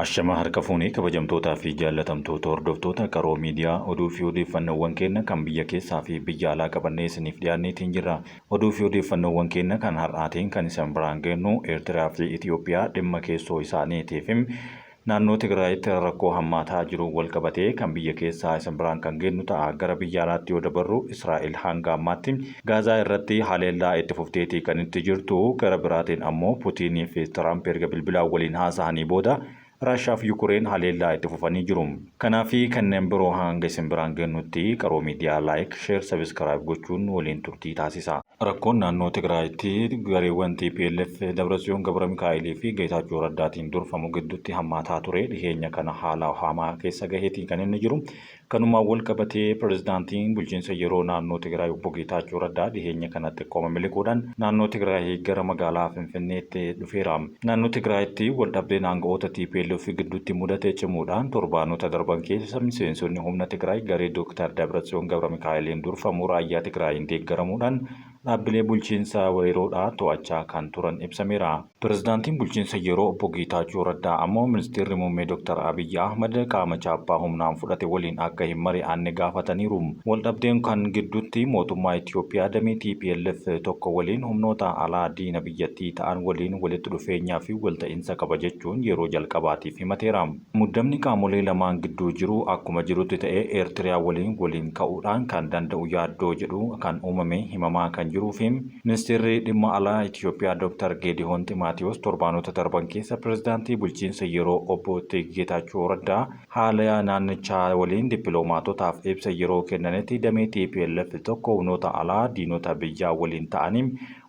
Ashamaa harka fuunee kabajamtootaa fi jaallatamtoota hordoftoota Qaroo Miidiyaa oduu fi odeeffannoowwan keenya kan biyya keessaa fi biyya alaa qabannee isiniif dhiyaanneetiin jirra. Oduu fi odeeffannoowwan keenya kan har'aatiin kan isin biraan geennu Eertiraa fi Itiyoophiyaa dhimma keessoo isaaniitiif naannoo Tigraayitti rakkoo hammaataa jiru wal qabatee kan biyya keessaa isin biraan kan geennu ta'a. Gara biyya alaatti yoo dabarru Israa'el hanga ammaatti Gaazaa irratti haleellaa itti fufteetii kan itti jirtu. Gara biraatiin ammoo Putiinii fi Tiraamp erga bilbilaan waliin haasa'anii booda Raashaa fi Yukureen haleellaa itti fufanii jiru. Kanaa fi kanneen biroo hanga isin biraan geennutti Qaroo Miidiyaa like, share, subscribe gochuun nu waliin turtii taasisa. Rakkoon naannoo Tigraayitti gareewwan tplf Dabratsiyoon Gabramikaa'elii fi Geetaachoo Raddaatiin durfamu gidduutti hammaataa ture dhiheenya kana haala hamaa keessa gaheetii kan inni jiru. Kanumaan wal qabatee pirezidaantiin bulchiinsa yeroo naannoo Tigraay obbo Geetaachoo Raddaa dhiheenya kana xiqqooma miliquudhaan naannoo Tigraay gara magaalaa Finfinneetti dhufeera. Naannoo Tigraayitti wal dhabdeen aanga'oota tplf gidduutti mudate cimuudhaan torbaanota darban keessa miseensonni humna Tigraay garee Dooktar Dabratsiyoon Gabramikaa'eliin durfamu raayyaa Tigraayiin deeggaramuudhaan dhaabbilee bulchiinsa yeroodhaa to'achaa kan turan ibsameera. Pirezidaantiin bulchiinsa yeroo obbo Geetaachoo Raddaa ammoo ministeerri muummee Dr. Abiyyi Ahmad qaama chaappaa humnaan fudhate waliin akka hin mari'anne gaafataniiru. Waldhabdeen kan gidduutti mootummaa Itiyoophiyaa damee tplf tokko waliin humnoota alaa diina biyyattii ta'an waliin walitti dhufeenyaa fi walta'iinsa qaba jechuun yeroo jalqabaatiif himateera. Muddamni qaamolee lamaan gidduu jiru akkuma jirutti ta'ee Eertiriyaa waliin waliin ka'uudhaan kan danda'u yaaddoo jedhu kan uumame himamaa kan jiruu fi Ministeerri Dhimma Alaa Itiyoophiyaa Dr. Geedihoon Ximaatiyoos torbaanota darban keessa Pirezidaantii Bulchiinsa Yeroo Obbo Geetaachoo Raddaa haala naannichaa waliin dippiloomaatotaaf ibsa yeroo kennanitti damee tplf tokko humnoota alaa diinota biyyaa waliin ta'anii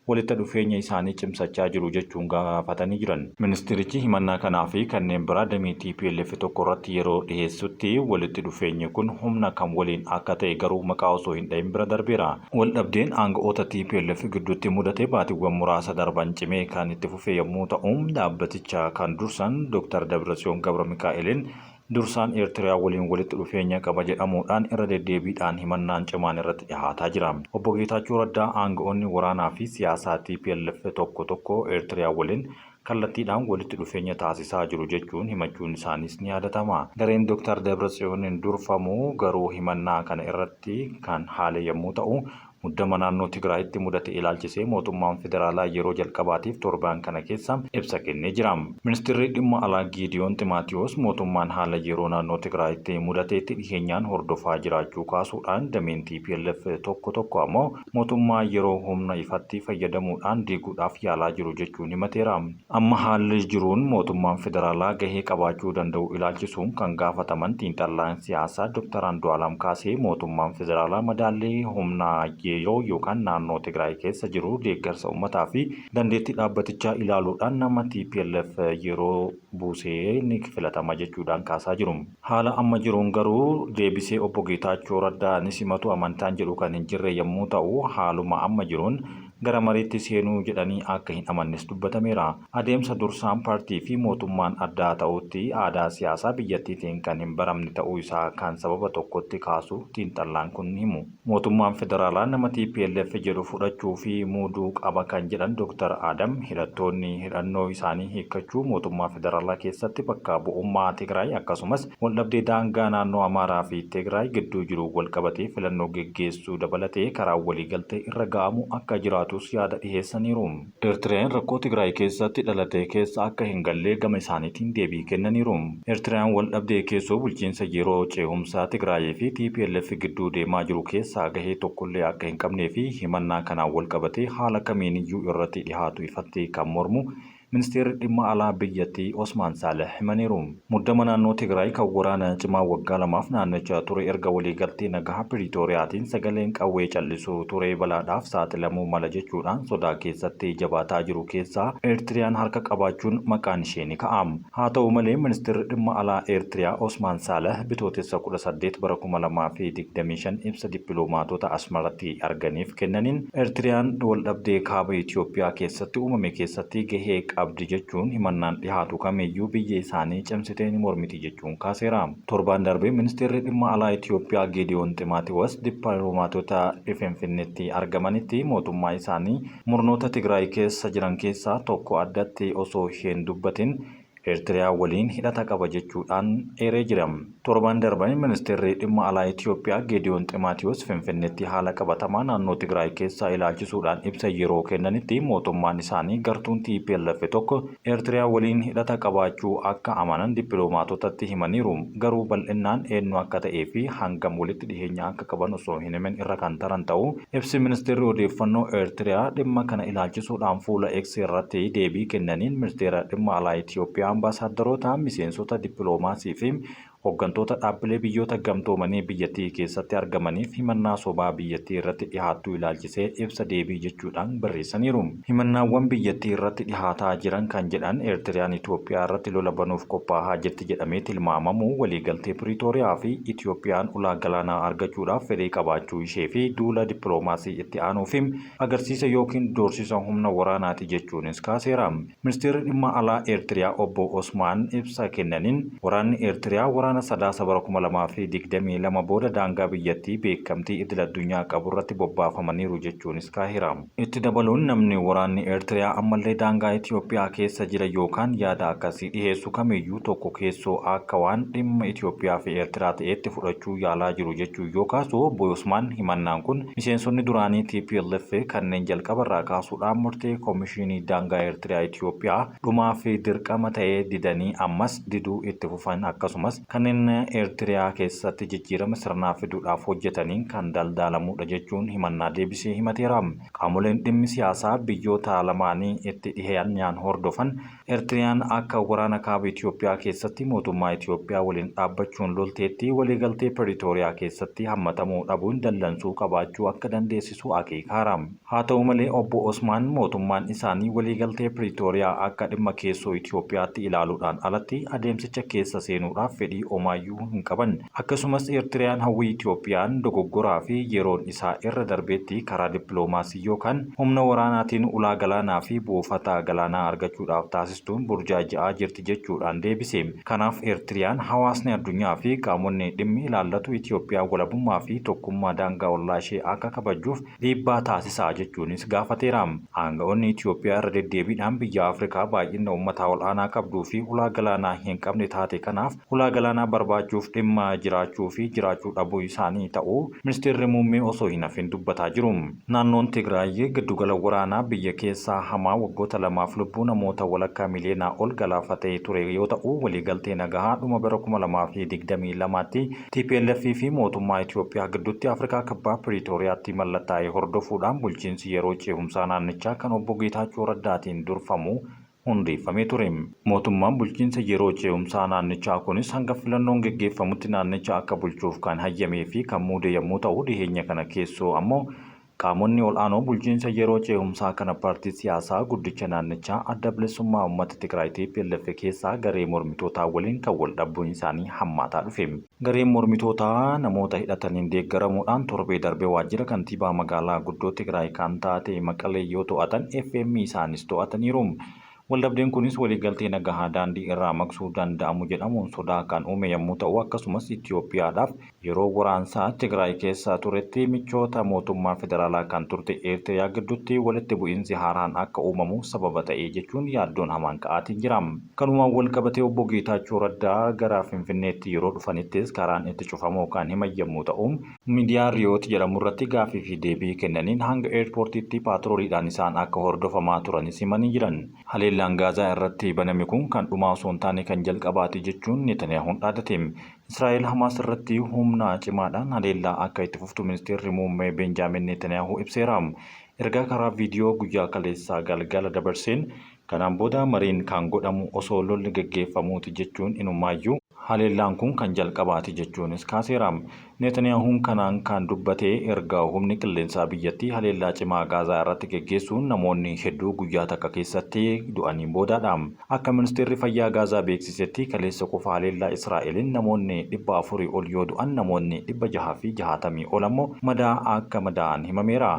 walitta dhufeenya isaanii cimsachaa jiru jechuun gaafatanii jiran. Ministirichi himannaa kanaa fi kanneen biraa damee tplf tokko irratti yeroo dhiheessutti walitti dhufeenyi kun humna kam waliin akka ta'e garuu maqaa osoo hin dhahin bira darbeera. Waldhabdeen aanga'oota tplf gidduutti mudate baatiwwan muraasa darban cimee kan itti fufe yommuu ta'u, dhaabbaticha kan dursan Dr. Dabratsiyoon Gabramikaa'eliin Dursaan Eertiriyaa waliin walitti dhufeenya qaba jedhamuudhaan irra deddeebiidhaan himannaan cimaan irratti dhihaataa jira. Obbo Geetaachoo Raddaa aanga'oonni waraanaa fi siyaasaa tplf tokko tokko Eertiriyaa waliin kallattiidhaan walitti dhufeenya taasisaa jiru jechuun himachuun isaaniis ni yaadatama. Gareen Dr. Dabratsiyooniin durfamu garuu himannaa kana irratti kan haale yommuu ta'u, Muddama naannoo Tigraayitti mudate ilaalchisee mootummaan federaalaa yeroo jalqabaatiif torbaan kana keessa ibsa kennee jira. Ministirri dhimma alaa Giidiyoon Ximaatiyoos mootummaan haala yeroo naannoo Tigraayitti mudateetti dhiheenyaan hordofaa jiraachuu kaasuudhaan dameen tplf tokko tokko ammoo mootummaa yeroo humna ifatti fayyadamuudhaan diiguudhaaf yaalaa jiru jechuun himateera. Amma haalli jiruun mootummaan federaalaa gahee qabaachuu danda'u ilaalchisuun kan gaafataman xiinxallaan siyaasaa Dr. Andu'aalam Kaasee mootummaan federaalaa madaallii humna yeroo yookaan naannoo Tigraay keessa jiru deeggarsa uummataa fi dandeettii dhaabbatichaa ilaaluudhaan nama tplf yeroo buusee ni filatama jechuudhaan kaasaa jiru. Haala amma jiruun garuu deebisee Obbo Geetaachoo Raddaa ni simatu amantaan jedhu kan hin jirre yommuu ta'u, haaluma amma jiruun gara mariitti seenuu jedhanii akka hin amannes dubbatameera. Adeemsa dursaan paartii fi mootummaan addaa ta'uutti aadaa siyaasaa biyyattiitiin kan hin baramne ta'uu isaa kan sababa tokkotti kaasu xiinxallaan kun ni himu. Mootummaan federaalaa nama tplf jedhu fudhachuu fi muuduu qaba kan jedhan Dr. Adam, hidhattoonni hidhannoo isaanii hiikkachuu mootummaa federaalaa keessatti bakka bu'ummaa Tigraay akkasumas waldhabdee daangaa naannoo Amaaraa fi Tigraay gidduu jiruun walqabatee filannoo geggeessuu dabalatee karaan waliigaltee irra ga'amu akka jiraatus yaada dhiheessaniiru. Eertiriyaan rakkoo Tigraay keessatti dhalate keessa akka hin galle gama isaaniitiin deebii kennaniiru. Eertiriyaan waldhabdee keessoo bulchiinsa yeroo ceehumsaa Tigraayii fi tplf gidduu deemaa jiru keessaa gahee tokkollee akka hin qabnee fi himannaa kanaan walqabatee haala kamiiniyyuu irratti dhihaatu ifatti kan mormu Ministeerri Dhimma Alaa biyyattii Osmaan Saalih himaniiru. Muddama naannoo Tigraay kan waraana cimaa waggaa lamaaf naannicha ture erga waliigaltee nagaa Piriitooriyaatiin sagaleen qawwee callisuu ture balaadhaaf saaxilamuu mala jechuudhaan sodaa keessatti jabaataa jiru keessaa Eertiriyaan harka qabaachuun maqaan ishee ni ka'a. Haa ta'u malee Ministeerri Dhimma Alaa Eertiriyaa Osmaan Saalih Bitootessa 18 bara 2025 ibsa dippiloomaatota Asmaratti arganiif kennaniin Eertiriyaan waldhabdee kaaba Itoophiyaa keessatti uumame keessatti gahee qabdi jechuun himannaan dhihaatu kamiyyuu biyyi isaanii cimsitee ni mormiti jechuun kaaseera. Torbaan darbe Ministeerri Dhimma Alaa Itoophiyaa Geediyoon Ximaatiwoos dippiloomaatota Finfinneetti argamanitti mootummaa isaanii murnoota Tigraay keessa jiran keessaa tokko addatti osoo hin dubbatin Eertiriyaa waliin hidhata qaba jechuudhaan eeree jira. Torban darban ministeerri dhimma alaa Itoophiyaa Geediyoon Ximaatiyoos Finfinneetti haala qabatamaa naannoo Tigraay keessaa ilaalchisuudhaan ibsa yeroo kennanitti mootummaan isaanii gartuun TPLF tokko Eertiriyaa waliin hidhata qabaachuu akka amanan dippiloomaatotatti himaniiru. Garuu bal'innaan eenyu akka ta'ee fi hangam walitti dhiheenya akka qaban osoo hin himin irra kan taran ta'uu ibsi ministeerri odeeffannoo Eertiriyaa dhimma kana ilaalchisuudhaan fuula X irratti deebii kennaniin ministeera dhimma alaa Itoophiyaa, ambaasaadarota, miseensota dippiloomaasii fi hooggantoota dhaabbilee biyyoota gamtoomanii biyyattii keessatti argamaniif himannaa sobaa biyyattii irratti dhihaattuu ilaalchisee ibsa deebii jechuudhaan barreessaniiru. Himannaawwan biyyattii irratti dhihaataa jiran kan jedhan Eertiriyaan Itoophiyaa irratti lola banuuf qophaa'aa jirti jedhamee tilmaamamu, waliigaltee Piriitooriyaa fi Itoophiyaan ulaa galaanaa argachuudhaaf fedhii qabaachuu ishee fi duula dippiloomaasii itti aanuu fi agarsiisa yookiin doorsisa humna waraanaati jechuunis kaaseera. Ministeerri dhimma alaa Eertiriyaa obbo Osmaan ibsa kennaniin waraanni Eertiriyaa waraana Sadaasa bara 2022 booda daangaa biyyattii beekamtii idil addunyaa qabu irratti bobbaafamaniiru jechuunis kaaheera. Itti dabaluun namni waraanni Eertiriyaa ammallee daangaa Itoophiyaa keessa jira yookaan yaada akkasii dhiheessu kamiyyuu tokko keessoo akka waan dhimma Itoophiyaa fi Eertiraa ta'etti fudhachuu yaalaa jiru jechuu yoo kaasu, obbo Osmaan himannaan kun miseensonni duraanii TPLF kanneen jalqabarraa kaasuudhaan murtee Koomishinii Daangaa Eertiriyaa Itoophiyaa dhumaa fi dirqama ta'ee didanii ammas diduu itti fufan, akkasumas kanneen Eertiriyaa keessatti jijjiirama sirnaa fiduudhaaf hojjetaniin kan daldalamudha jechuun himannaa deebisee himateera. Qaamoleen dhimmi siyaasaa biyyoota lamaanii itti dhiheenyaan hordofan Eertiriyaan akka waraana kaaba Itoophiyaa keessatti mootummaa Itoophiyaa waliin dhaabbachuun lolteetti waliigaltee Piriitooriyaa keessatti hammatamuu dhabuun dallansuu qabaachuu akka dandeessisu akeekaara. Haa ta'u malee, obbo Osmaan mootummaan isaanii waliigaltee Piriitooriyaa akka dhimma keessoo Itoophiyaatti ilaaluudhaan alatti adeemsicha keessa seenuudhaaf fedhii homaayyuu hin qaban. Akkasumas Eertiriyaan hawwii Itoophiyaan dogoggoraa fi yeroon isaa irra darbeetti karaa dippiloomaasii yookaan humna waraanaatiin ulaa galaanaa fi buufata galaanaa argachuudhaaf taasistuun burjaaja'aa jirti jechuudhaan deebise. Kanaaf Eertiriyaan hawaasni addunyaa fi qaamonni dhimmi ilaallatu Itoophiyaa walabummaa fi tokkummaa daangaa ollaa ishee akka kabajuuf dhiibbaa taasisaa jechuunis gaafateera. Aanga'oonni Itoophiyaa irra deddeebiidhaan biyya Afrikaa baay'ina uummataa ol'aanaa qabduu fi ulaa galaanaa hin qabne taate kanaaf ulaa galaanaa barbaachuuf dhimma jiraachuu fi jiraachuu dhabuu isaanii ta'uu ministeerri muummee osoo hin hafin dubbataa jiru. Naannoon Tigraay giddugala waraanaa biyya keessaa hamaa waggoota 2f lubbuu namoota walakkaa miliyoonaa ol galaafatee ture yoo ta'u, waliigaltee nagahaa dhuma bara 2022tti TPLF fi mootummaa Itoophiyaa gidduutti Afrikaa Kibbaa Piriitooriyaatti mallattaa'e hordofuudhaan bulchiinsi yeroo ce'umsaa naannichaa kan obbo Geetaachoo Raddaatiin durfamu hundeeffamee ture. Mootummaan bulchiinsa yeroo ce'umsaa naannichaa kunis hanga filannoon geggeeffamutti naannicha akka bulchuuf kan hayyamee fi kan muude yommuu ta'u, dhiheenya kana keessoo ammoo qaamonni ol'aanoo bulchiinsa yeroo ce'umsaa kana paartii siyaasaa guddicha naannichaa Adda Bilisummaa Uummata Tigraay TPLF keessaa garee mormitootaa waliin kan wal dhabbuun isaanii hammaataa dhufe. Gareen mormitootaa namoota hidhataniin deeggaramuudhaan torbee darbe waajjira kantiibaa magaalaa guddoo Tigraay kan taate Maqalee yoo to'atan FM isaanis to'ataniiru. Waldhabdeen kunis waliigaltee nagahaa daandii irraa maqsuu danda'amu jedhamuun sodaa kan uume yommuu ta'u, akkasumas Itoophiyaadhaaf yeroo waraansaa Tigraay keessa turetti michoota mootummaa federaalaa kan turte Eertiriyaa gidduutti walitti bu'iinsi haaraan akka uumamu sababa ta'e jechuun yaaddoon hamaan ka'aatiin jira. Kanumaan wal qabatee obbo Geetaachoo Raddaa gara Finfinneetti yeroo dhufanittis karaan itti cufamuu kan himan yommuu ta'u, miidiyaa Riyoot jedhamu irratti gaaffii fi deebii kennaniin hanga eerpoortiitti paatrooliidhaan isaan akka hordofamaa turanis himanii jiran. Haleellaan Gaazaa irratti baname kun kan dhumaa osoo hin taane kan jalqabaati jechuun Netaniyaahuun dhaadate. Israa'el Hamaas irratti humna cimaadhaan haleellaa akka itti fuftu ministeerri muummee Benjaamin Netanyaahuu ibseera. Ergaa karaa viidiyoo guyyaa kaleessaa galgala dabarseen kanaan booda mariin kan godhamu osoo lolli geggeeffamuuti jechuun inumaayyuu haleellaan kun kan jalqabaati jechuunis kaaseera. Netaniyaahuun kanaan kan dubbate erga humni qilleensaa biyyattii haleellaa cimaa Gaazaa irratti geggeessuun namoonni hedduu guyyaa takka keessatti du'aniin boodaadha. Akka ministeerri fayyaa Gaazaa beeksisetti kaleessa qofa haleellaa Israa'eliin namoonni 400 ol yoo du'an, namoonni 660 ol ammoo madaa akka madaa'an himameera.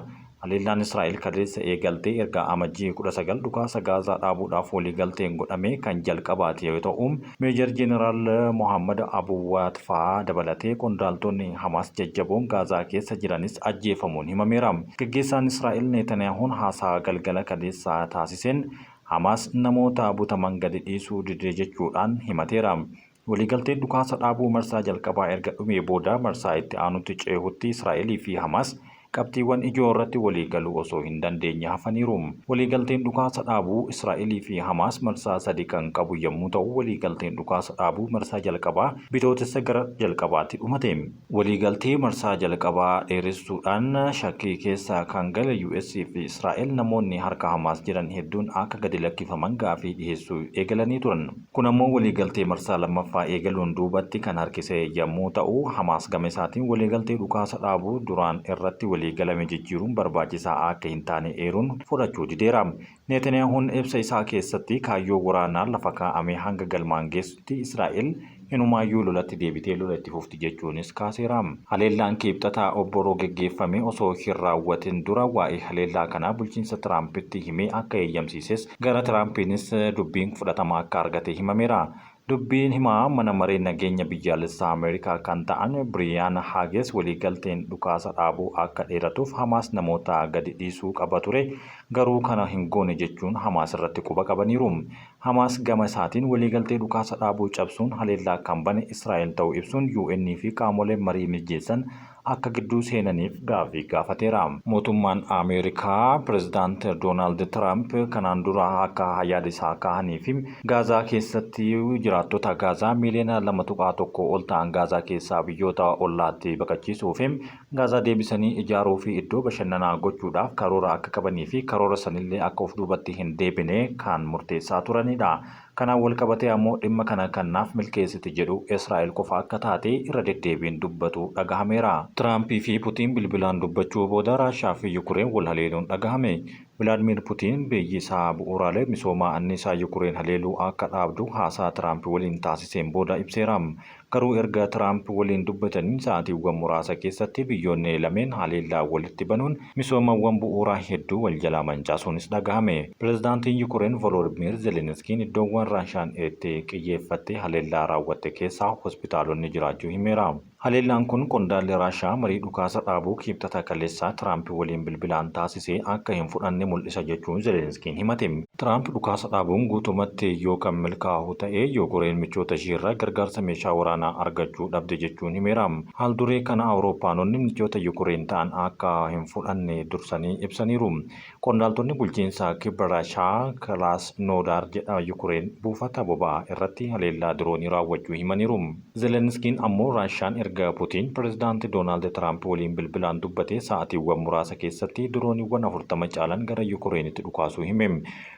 Haleellaan Israa'el kaleessa eegalte erga Amajjii 19 dhukaasa Gaazaa dhaabuudhaaf waliigalteen godhame kan jalqabaati yoo ta'u, Meejar Jeneraal Mohammad Abuwaat fa'aa dabalatee qondaaltonni Hamaas jajjaboon Gaazaa keessa jiranis ajjeefamuun himameera. Gaggeessaan Israa'el Netaniyaahuun haasaa galgala kaleessaa taasiseen, Hamaas namoota butaman gadi dhiisuu dide jechuudhaan himateera. Waliigalteen dhukaasa dhaabuu marsaa jalqabaa erga dhumee booda marsaa itti aanutti ceehutti Israa'elii fi Hamaas qabxiiwwan ijoo irratti waliigaluu osoo hin dandeenye hafaniiru. Waliigalteen dhukaasa dhaabuu Israa'elii fi Hamaas marsaa sadi kan qabu yommuu ta'u, waliigalteen dhukaasa dhaabuu marsaa jalqabaa Bitootessa gara jalqabaatti dhumate. Waliigaltee marsaa jalqabaa dheeressuudhaan shakkii keessa kan gale US fi Israa'el namoonni harka Hamaas jiran hedduun akka gadi lakkifaman gaafii dhiheessuu eegalanii turan. Kun ammoo waliigaltee marsaa lammaffaa eegaluun duubatti kan harkise yammuu ta'u, Hamaas gama isaatiin waliigaltee dhukaasa dhaabuu duraan irratti waliigalame jijjiiruun barbaachisaa akka hin taane eeruun fudhachuu dideera. Neetaniyaahuun ibsa isaa keessatti kaayyoo waraanaa lafa kaa'ame hanga galmaan geessutti Israa'el hinumaayyuu lolatti deebitee lola itti fufti jechuunis kaaseera. Haleellaan Kiibxata obboroo geggeeffame osoo hin raawwatin dura waa'ee haleellaa kanaa bulchiinsa Tiraampitti himee akka eeyyamsiises gara Tiraampiinis dubbiin fudhatama akka argate himameera. Dubbii himaa Mana Maree Nageenya Biyyaalessaa Ameerikaa kan ta'an Biriyaan Haages waliigalteen dhukaasa dhaabuu akka dheeratuuf Hamaas namoota gadi dhiisuu qaba ture, garuu kana hin goone jechuun Hamaas irratti quba qabaniiru. Hamaas gama isaatiin waliigaltee dhukaasa dhaabuu cabsuun haleellaa kan bane Israa'el ta'uu ibsuun UN fi qaamoleen marii mijjeessan akka gidduu seenaniif gaaffii gaafateera. Mootummaan Ameerikaa Pirezidaant Doonaald Tiraamp kanaan dura akka yaada isaa kaahanii fi Gaazaa keessatti jiraattota Gaazaa miiliyoona 2.1 ol ta'an Gaazaa keessaa biyyoota ollaatti baqachiisuu fi Gaazaa deebisanii ijaaruu fi iddoo bashannanaa gochuudhaaf karoora akka qabanii fi karoora sanillee akka of duubatti hin deebine kan murteessaa turanidha. Kanaan walqabatee ammoo dhimma kana kan naaf milkeessiti jedhu Israa'el qofa akka taate irra deddeebiin dubbatu dhagahameera. Tiraampii fi Putiin bilbilaan dubbachuu booda Raashaa fi Yukureen wal haleeluun dhagahame. Vilaadmiir Putiin biyyi isaa bu'uuraalee misoomaa anniisaa Yukureen haleeluu akka dhaabdu haasaa Tiraamp waliin taasiseen booda ibseera. Garuu erga Tiraamp waliin dubbatanii sa'aatiiwwan muraasa keessatti biyyoonni lameen haleellaa walitti banuun misoomawwan bu'uuraa hedduu wal jalaa mancaasuunis dhagahame. Pirezidaantiin Yukureen Voloodmiir Zeleniskiin iddoowwan Raashaan itti qiyyeeffattee haleellaa raawwatte keessaa hospitaalonni jiraachuu himeera. Haleellaan kun qondaalli Raashaa marii dhukaasa dhaabuu Kiibxata kaleessaa Tiraamp waliin bilbilaan taasise akka hin fudhanne mul'isa jechuun Zelenskiin himate. Tiraamp dhukaasa dhaabuun guutumatti yoo kan milkaahu ta'e Yukureen michoota ishiirraa gargaarsa meeshaa waraanaa argachuu dhabde jechuun himeera. Haal-duree kana Awurooppaanonni michoota Yukureen ta'an akka hin fudhanne dursanii ibsaniiru. Qondaaltonni bulchiinsa Kibba Raashaa Kiraasnoodaar jedha Yukureen buufata boba'aa irratti haleellaa diroonii raawwachuu himaniiru. Zelenskiin ammoo Raashaan erga Putiin Pirezidaanti Doonaald Tiraamp waliin bilbilaan dubbatee sa'aatiiwwan muraasa keessatti dirooniiwwan 40 caalan gara Yukureenitti dhukaasuu hime.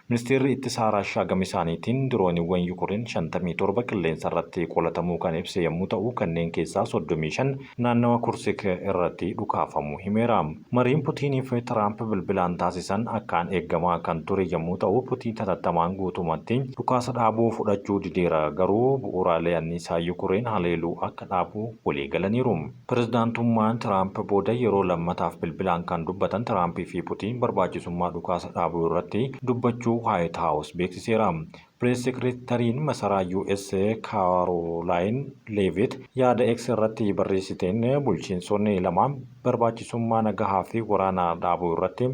Ministeerri Ittisaa Raashaa gama isaaniitiin dirooniiwwan Yukureen 57 qilleensarratti qolatamuu kan ibse yommuu ta'u, kanneen keessaa 35 naannawa Kursik irratti dhukaafamuu himeera. Mariin Putiinii fi Tiraamp bilbilaan taasisan akkaan eegamaa kan ture yommuu ta'u, Putiin hatattamaan guutumatti dhukaasa dhaabuu fudhachuu dideera, garuu bu'uuraalee anniisaa Yukureen haleeluu akka dhaabu waliigalaniiru. Pirezidaantummaan Tiraamp booda yeroo lammataaf bilbilaan kan dubbatan Tiraampii fi Putiin barbaachisummaa dhukaasa dhaabuu irratti dubbachuu Waayit Haawus beeksiseera. Pirees Sekireetariin masaraa US Kaarolaayin Leeviit yaada X irratti barreessiteen bulchiinsonni lamaan barbaachisummaa nagahaa fi waraana dhaabuu irratti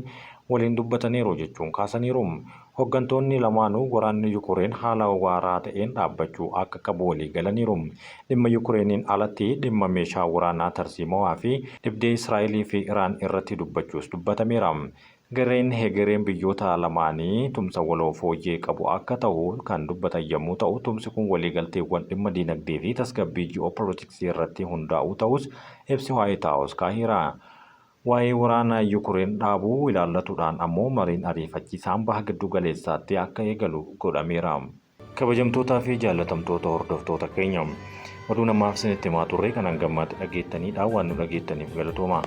waliin dubbataniiru jechuun kaasaniiru. Hoggantoonni lamaanuu waraanni Yukureen haala waaraa ta'een dhaabbachuu akka qabu waliigalaniiru. Dhimma Yukureeniin alatti dhimma meeshaa waraanaa tarsiimawaa fi dhibdee Israa'elii fi Iraan irratti dubbachuus dubbatameera. Gareen hegereen biyyoota lamaanii tumsa waloo fooyyee qabu akka ta'u kan dubbatan yommuu ta'u, tumsi kun waliigalteewwan dhimma diinagdee fi tasgabbii ji'oopolotiksii irratti hundaa'uu ta'us ibsi Waayit Haawus kaaheera. Waa'ee waraana Yukureen dhaabuu ilaallatuudhaan ammoo mariin ariifachiisaan Baha Giddugaleessaatti akka eegalu godhameera. Kabajamtootaa fi jaallatamtoota hordoftoota keenya, oduu namaaf isinitti himaa turre kan hanga ammaatti dhageettaniidha. Waan nu dhageettaniif galatoomaa.